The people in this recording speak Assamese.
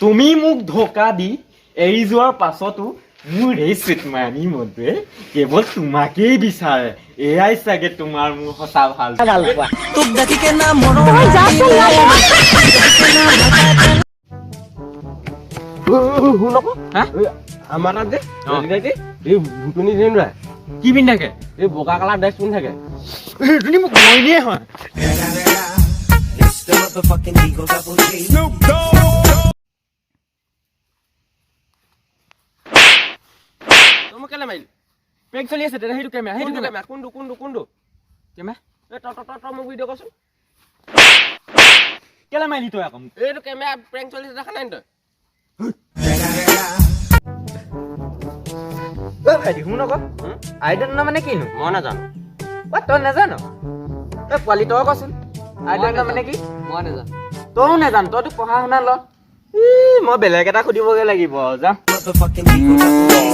তুমি মোক ধোকা দি এৰি যোৱাৰ পাছতো মোৰ এই চুতমানি মনটোৱে কেৱল তোমাকেই বিচাৰে। এয়াই চাগে তোমাৰ মোৰ সঁচা ভাল। তোক দেখিকে না মৰম। শুন আকৌ। হা? এই আমাৰ তাত যে অ। ৰজনীদাই এই ভূতনি যেন কি পিন্ধি থাকে? এই বগা কালাৰ ড্ৰেছ পিন্ধি থাকে। তুমি মোক মৰিলিয়ে হয়। It's the motherfucking Eagle Double G. তই মোক কেলে মাৰিলি? প্ৰেংক চলি আছে তেতিয়া। সেইটো কেমেৰা, সেইটো কোনটো কেমেৰা। কেমেৰা? কোনটো, কোনটো, কোনটো? কেমেৰা। এই তই মোক ভিডিঅ' কৰচোন। কেলে মাৰিলি তই আকৌ মোক? এইটো কেমেৰা, প্ৰেংক চলিছে, দেখা নাই নি তই? ঐ ভাইটি, শুন আকৌ। আই don't ন' মানে কিনো? মই নাজানো। অ, তই নাজান? তই পোৱালি, তই কচোন, আই don't ন' মানে কি? মই নাজানো। তয়ো নাজান? তইতো পঢ়া শুনা ল। ই, মই বেলেগ এটা সুধিবগৈ লাগিব, যা। Motherfucking Eagle Double G.